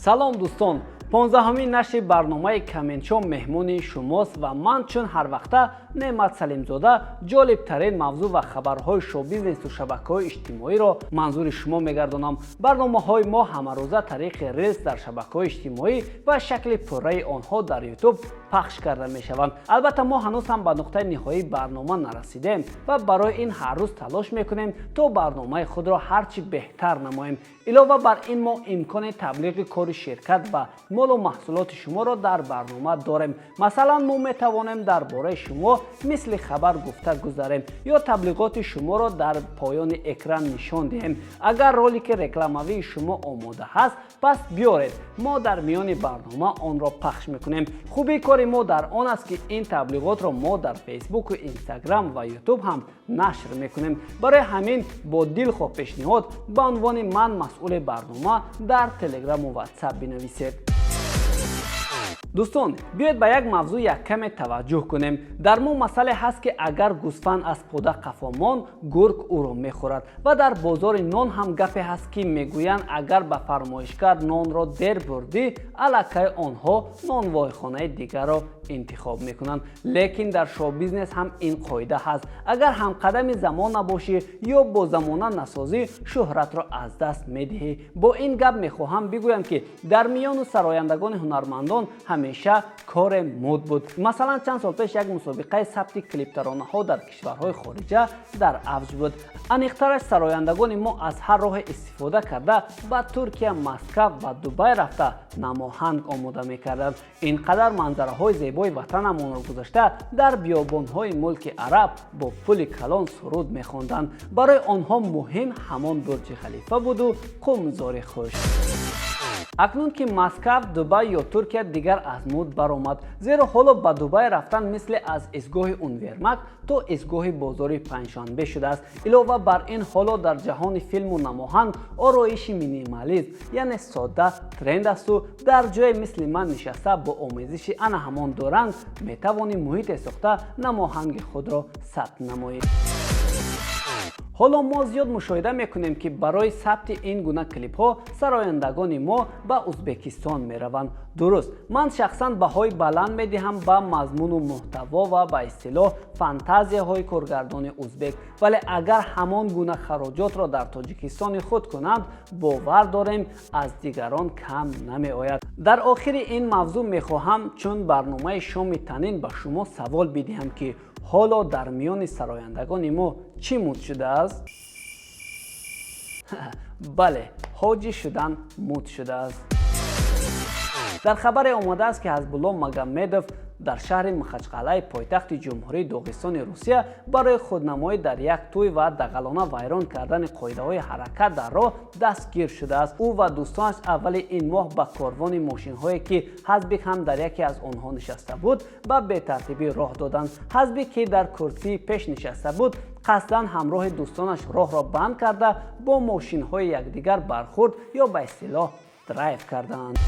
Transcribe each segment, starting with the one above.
Салом, дӯстон! 15-умин нашри барномаи Комментшоу меҳмони шумост ва ман, чун ҳарвақта, Неъмат Салимзода ҷолибтарин мавзӯъ ва хабарҳои шоу-бизнесу шабакаҳои иҷтимоиро манзури шумо мегардонам. Барномаҳои мо ҳамарӯза тариқи рилс дар шабакаҳои иҷтимоӣ ва шакли пурраи онҳо дар Ютуб пахш карда мешаванд. Албатта, мо ҳанӯз ҳам ба нуқтаи ниҳоии барнома нарасидем ва барои ин ҳар рӯз талош мекунем, то барномаи худро ҳарчи беҳтар намоем. Илова бар ин, мо имкони таблиғи кори ширкат ва молу маҳсулоти шуморо дар барнома дорем. Масалан, мо метавонем дар бораи шумо мисли хабар гуфта гузарем ё таблиғоти шуморо дар поёни экран нишон диҳем. Агар ролики рекламавии шумо омода ҳаст, пас биёред, мо дар миёни барнома онро пахш мекунем. Хубии кори мо дар он аст, ки ин таблиғотро мо дар Фейсбуку Инстаграм ва Ютуб ҳам нашр мекунем. Барои ҳамин бо дилхоҳ пешниҳод ба унвони «Ман масъули барнома» дар Телеграму Ватсап бинависед. Дӯстон, биёед ба як мавзӯъ як каме таваҷҷӯҳ кунем. Дар мо масъале ҳаст, ки агар гӯсфанд аз пода қафо монд, гург ӯро мехӯрад. Ва дар бозори нон ҳам гапе ҳаст, ки мегӯянд, агар ба фармоишгар нонро дер бурдӣ, аллакай онҳо нонвойхонаи дигарро интихоб мекунанд. Лекин дар шоу-бизнес ҳам ин қоида ҳаст: агар ҳамқадами замон набошӣ ё бо замона насозӣ, шӯҳратро аз даст медиҳӣ. Бо ин гап мехоҳам бигӯям, ки дар миёну сарояндагони ҳунармандон ҳамеша коре муд буд. Масалан, чанд сол пеш як мусобиқаи сабти клиптаронаҳо дар кишварҳои хориҷа дар авҷ буд. Аниқтараш, сарояндагони мо аз ҳар роҳе истифода карда, ба Туркия, Москав ва Дубай рафта, намоҳанг омода мекарданд. Ин қадар манзараҳои зебои ватанамонро гузашта, дар биёбонҳои мулки араб бо пули калон суруд мехонданд. Барои онҳо муҳим ҳамон Бурҷи Халифа буду қумзори хушк. Акнун ки Москав, Дубай ё Туркия дигар аз муд баромад, зеро ҳоло ба Дубай рафтан мисли аз истгоҳи Универмаг то истгоҳи бозори Панҷшанбе шудааст. Илова бар ин, ҳоло дар ҷаҳони филму намоҳанг ороиши минимализм, яъне содда, тренд асту дар ҷое мисли ман нишаста, бо омезиши ана ҳамон ду ранг метавонӣ муҳите сохта, намоҳанги худро сабт намоӣ. Ҳоло мо зиёд мушоҳида мекунем, ки барои сабти ин гуна клипҳо сарояндагони мо ба Узбекистон мераванд. Дуруст, ман шахсан баҳои баланд медиҳам ба мазмуну муҳтаво ва ба истилоҳ фантазияҳои коргардони узбек, вале агар ҳамон гуна хароҷотро дар Тоҷикистони худ кунанд, бовар дорем, аз дигарон кам намеояд. Дар охири ин мавзӯъ мехоҳам, чун барномаи шоми танин, ба шумо савол бидиҳам, ки ҳоло дар миёни сарояндагони мо чӣ муд шудааст? Бале, ҳоҷӣ шудан муд шудааст. Дар хабаре омадааст, ки Ҳазбулло Магомедов дар шаҳри Махачқалаи пойтахти Ҷумҳурии Доғистони Русия барои худнамоӣ дар як тӯй ва дағалона вайрон кардани қоидаҳои ҳаракат дар роҳ дастгир шудааст. Ӯ ва дӯстонаш аввали ин моҳ ба корвони мошинҳое, ки Ҳазбик ҳам дар яке аз онҳо нишаста буд, ба бетартибӣ роҳ доданд. Ҳазбик, ки дар курсии пеш нишаста буд, қасдан ҳамроҳи дӯстонаш роҳро банд карда, бо мошинҳои якдигар бархӯрд ё ба истилоҳ драйв карданд.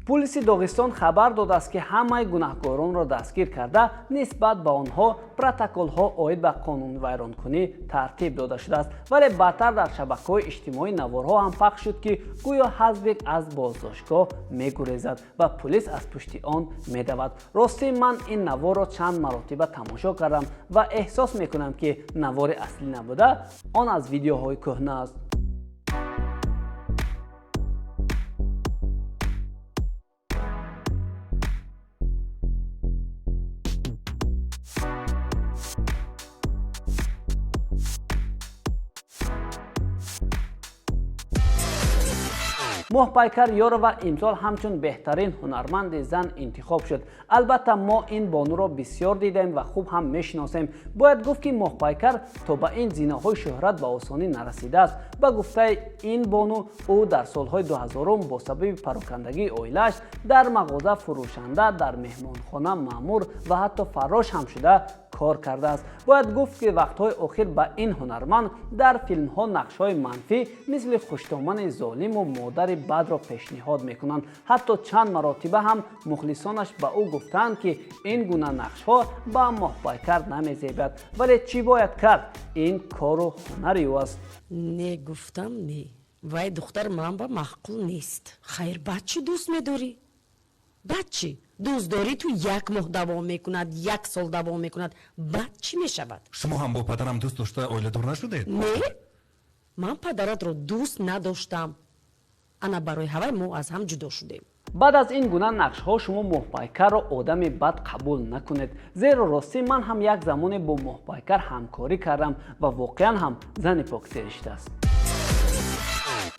Пулиси Доғистон хабар додааст, ки ҳамаи гунаҳкоронро дастгир карда, нисбат ба онҳо протоколҳо оид ба қонунвайронкунӣ тартиб дода шудааст. Вале баъдтар дар шабакаҳои иҷтимоӣ наворҳо ҳам пахш шуд, ки гӯё Ҳазбик аз боздоштгоҳ мегурезад ва пулис аз пушти он медавад. Ростӣ, ман ин наворро чанд маротиба тамошо кардам ва эҳсос мекунам, ки навори аслӣ набуда, он аз видеоҳои кӯҳна аст. Моҳпайкар Ёрова имсол ҳамчун беҳтарин ҳунарманди зан интихоб шуд. Албатта, мо ин бонуро бисёр дидаем ва хуб ҳам мешиносем. Бояд гуфт, ки Моҳпайкар то ба ин зинаҳои шӯҳрат ба осонӣ нарасидааст. Ба гуфтаи ин бону, ӯ дар солҳои 2000 бо сабаби парокандагии оилааш дар мағоза фурӯшанда, дар меҳмонхона маъмур ва ҳатто фаррош ҳам шуда кор кардааст. Бояд гуфт, ки вақтҳои охир ба ин ҳунарманд дар филмҳо нақшҳои манфӣ, мисли хуштомани золиму модари бадро пешниҳод мекунанд. Ҳатто чанд маротиба ҳам мухлисонаш ба ӯ гуфтаанд, ки ин гуна нақшҳо ба Моҳпайкар намезебад, вале чӣ бояд кард, ин кору ҳунари ӯ аст. Не, гуфтам, не, вай духтар ман ба маъқул нест. Хайр, баъд чӣ дӯст медорӣ? Баъд чӣ дӯстдорӣ? Ту як моҳ давом мекунад, як сол давом мекунад, баъд чӣ мешавад? Шумо ҳам бо падарам дӯст дошта, оиладор нашудед? Не, ман падаратро дӯст надоштам. Ана барои ҳавай мо аз ҳам ҷудо шудем. Баъд аз ин гуна нақшҳо шумо Моҳпайкарро одами бад қабул накунед, зеро ростӣ ман ҳам як замоне бо Моҳпайкар ҳамкорӣ кардам ва воқеан ҳам зани поксериштааст.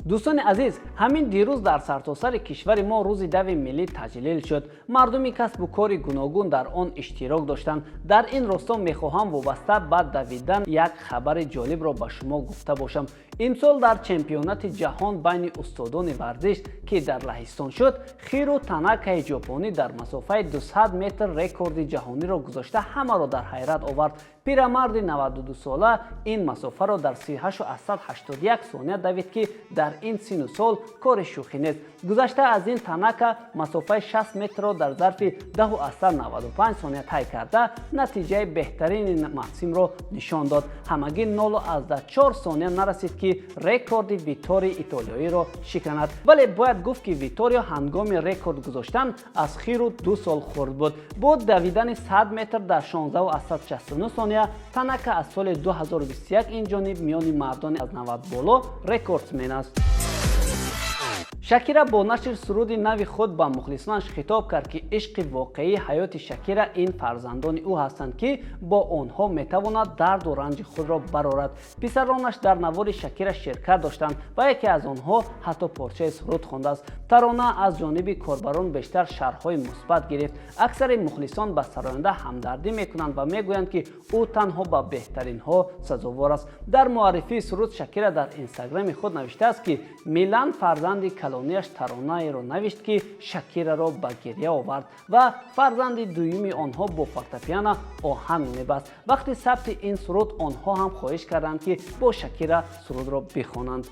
Дӯстони азиз, ҳамин дирӯз дар сартосари кишвари мо Рӯзи дави миллӣ таҷлил шуд. Мардуми касбу кори гуногун дар он иштирок доштанд. Дар ин росто мехоҳам вобаста ба давидан як хабари ҷолибро ба шумо гуфта бошам. Имсол дар чемпионати ҷаҳон байни устодони варзиш, ки дар Лаҳистон шуд, Хиро Танакаи ҷопонӣ дар масофаи 200 метр рекорди ҷаҳониро гузошта, ҳамаро дар ҳайрат овард. Пирамарди 92сола ин масофаро дар 38,81 сония давид, ки дар ин сину сол кори шӯхӣ нест. Гузашта аз ин, Танака масофаи 60 метрро дар зарфи 10,95 сония тай карда, натиҷаи беҳтарини мавсимро нишон дод. Ҳамагӣ 0,4 сония нарасид, ки рекорди Витори итолиёиро шиканад. Вале бояд гуфт, ки Виторио ҳангоми рекорд гузоштан аз Хиру 2 сол хурд буд. Бо давидани 100 метр дар 16,69 сония Танака аз соли 2021 ин ҷониб миёни мардони аз 90 боло рекордсмен аст. Шакира бо нашри суруди нави худ ба мухлисонаш хитоб кард, ки ишқи воқеии ҳаёти Шакира ин фарзандони ӯ ҳастанд, ки бо онҳо метавонад дарду ранҷи худро барорад. Писаронаш дар навори Шакира ширкат доштанд ва яке аз онҳо ҳатто порчаи суруд хондааст. Тарона аз ҷониби корбарон бештар шарҳҳои мусбат гирифт. Аксари мухлисон ба сароянда ҳамдардӣ мекунанд ва мегӯянд, ки ӯ танҳо ба беҳтаринҳо сазовор аст. Дар муаррифии суруд Шакира дар Инстаграми худ навиштааст, ки Милан, фарзанди калонияш, таронаеро навишт, ки Шакираро ба гирья овард, ва фарзанди дуюми онҳо бо фортепиано оҳанг мебаст. Вақти сабти ин суруд онҳо ҳам хоҳиш карданд, ки бо Шакира сурудро бихонанд.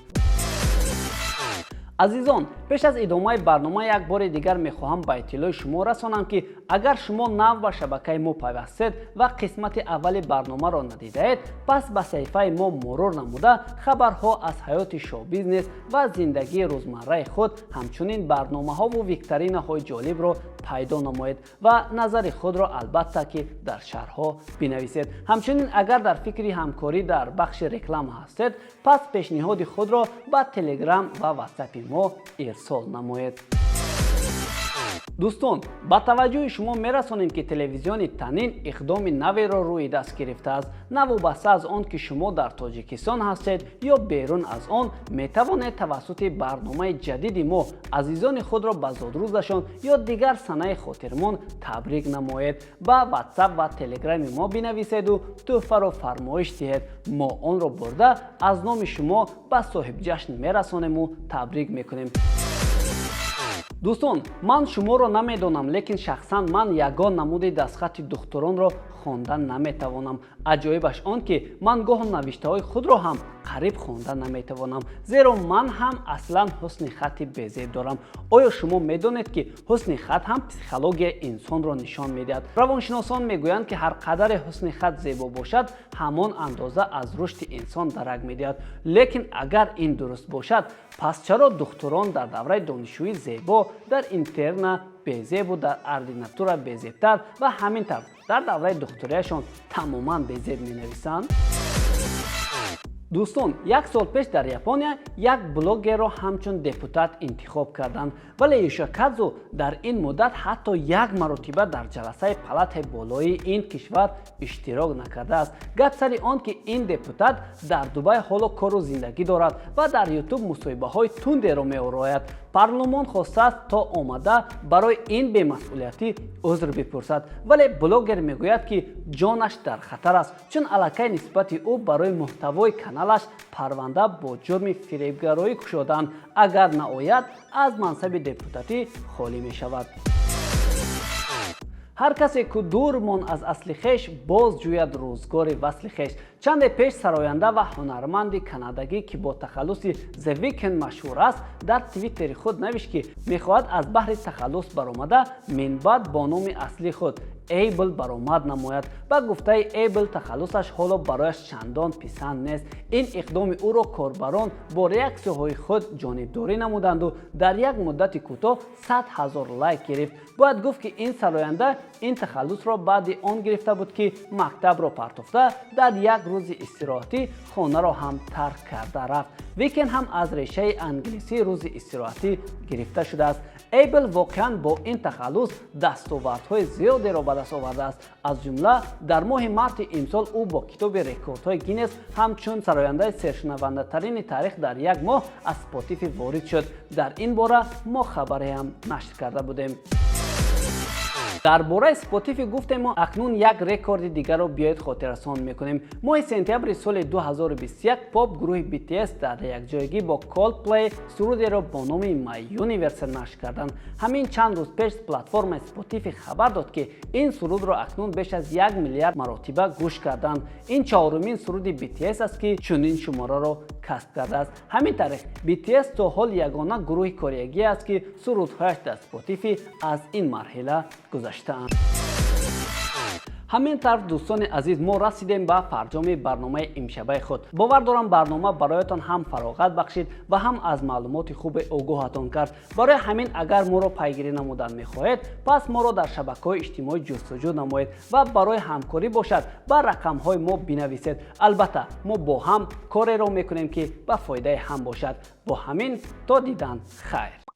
Азизон, пеш аз идомаи барнома як бори дигар мехоҳам ба иттилои шумо расонам, ки агар шумо нав ба шабакаи мо пайвастед ва қисмати аввали барномаро надидаед, пас ба саҳифаи мо мурур намуда, хабарҳо аз ҳаёти шоу-бизнес ва зиндагии рӯзмарраи худ, ҳамчунин барномаҳову викторинаҳои ҷолибро пайдо намоед ва назари худро албатта ки дар шарҳҳо бинависед. Ҳамчунин, агар дар фикри ҳамкорӣ дар бахши реклама ҳастед, пас пешниҳоди худро ба Телеграм ва Ватсапи мо ирсол намоед. Дӯстон, ба таваҷҷӯҳи шумо мерасонем, ки телевизиони Танин иқдоми наверо рӯи даст гирифтааст. Навобаста аз он ки шумо дар Тоҷикистон ҳастед ё берун аз он, метавонед тавассути барномаи ҷадиди мо азизони худро ба зодрӯзашон ё дигар санаи хотирмон табрик намоед. Ба Ватсап ва Телеграми мо бинависеду тӯҳфаро фармоиш диҳед. Мо онро бурда, аз номи шумо ба соҳибҷашн мерасонему табрик мекунем. Дӯстон, ман шуморо намедонам, лекин шахсан ман ягон намуди дастхати духтуронро хонда наметавонам. Аҷоибаш он, ки ман гоҳ навиштаҳои худро ҳам қариб хонда наметавонам, зеро ман ҳам аслан ҳусни хати безеб дорам. Оё шумо медонед, ки ҳусни хат ҳам психологияи инсонро нишон медиҳад? Равоншиносон мегӯянд, ки ҳар қадаре ҳусни хат зебо бошад, ҳамон андоза аз рушди инсон дарак медиҳад. Лекин агар ин дуруст бошад, пас чаро духтурон дар давраи донишҷӯӣ зебо, дар интерна безебу дар ординатура безебтар ва ҳамин тавр дар давраи духтурияшон тамоман безеб менависанд? Дӯстон, як сол пеш дар Япония як блогерро ҳамчун депутат интихоб карданд, вале Йошикадзу дар ин муддат ҳатто як маротиба дар ҷаласаи палатаи болоии ин кишвар иштирок накардааст. Гап сари он, ки ин депутат дар Дубай ҳоло кору зиндагӣ дорад ва дар Ютуб мусоҳибаҳои тундеро меорояд. Парлумон хостааст, то омада барои ин бемасъулиятӣ узр бипурсад, вале блогер мегӯяд, ки ҷонаш дар хатар аст, чун аллакай нисбати ӯ барои муҳтавои каналаш парванда бо ҷурми фиребгароӣ кушодаанд. Агар наояд, аз мансаби депутатӣ холӣ мешавад. Ҳар касе ку дур мон аз асли хеш, боз ҷӯяд рӯзгори васли хеш. Чанде пеш сароянда ва ҳунарманди канадагӣ, ки бо тахаллуси The Weeknd машҳур аст, дар Твиттери худ навишт, ки мехоҳад аз баҳри тахаллус баромада, минбаъд бо номи аслии худ Эйбл баромад намояд. Ба гуфтаи Эйбл, тахаллусаш ҳоло барояш чандон писанд нест. Ин иқдоми ӯро корбарон бо реаксияҳои худ ҷонибдорӣ намуданду дар як муддати кӯтоҳ 100 000 лайк гирифт. Бояд гуфт, ки ин сароянда ин тахаллусро баъди он гирифта буд, ки мактабро партофта, дар як рӯзи истироҳатӣ хонаро ҳам тарк карда рафт. Weekend ҳам аз решаи англисии рӯзи истироҳатӣ гирифта шудааст. Эйбл воқеан бо ин тахаллус дастовардҳои зиёдеро ба даст овардааст. Аз ҷумла дар моҳи марти имсол ӯ бо Китоби рекордҳои Гиннес ҳамчун сарояндаи сершунавандатарини таърих дар як моҳ аз Spotify ворид шуд. Дар ин бора мо хабареам нашр карда будем. Дар бораи Spotify гуфтем, мо акнун як рекорди дигарро биёед хотиррасон мекунем. Моҳи сентябри соли 2021 поп гурӯҳи BTS дар якҷоягӣ бо Coldplay сурудеро бо номи My Universe нашр карданд. Ҳамин чанд рӯз пеш платформаи Spotify хабар дод, ки ин сурудро акнун беш аз 1 миллиард маротиба гӯш карданд. Ин чаҳорумин суруди BTS аст, ки чунин шумораро касб кардааст. Ҳамин тариқ, BTS то ҳол ягона гурӯҳи кореягӣ аст, ки сурудҳояш дар Spotify аз ин марҳила гузаштаанд. Ҳамин тавр, дӯстони азиз, мо расидем ба фарҷоми барномаи имшабаи худ. Бовар дорам, барнома бароятон ҳам фароғат бахшид ва ҳам аз маълумоти хубе огоҳатон кард. Барои ҳамин, агар моро пайгирӣ намудан мехоҳед, пас моро дар шабакаҳои иҷтимоӣ ҷустуҷӯ намоед ва барои ҳамкорӣ бошад, ба рақамҳои мо бинависед. Албатта, мо бо ҳам кореро мекунем, ки ба фоидаи ҳам бошад. Бо ҳамин то дидан хайр.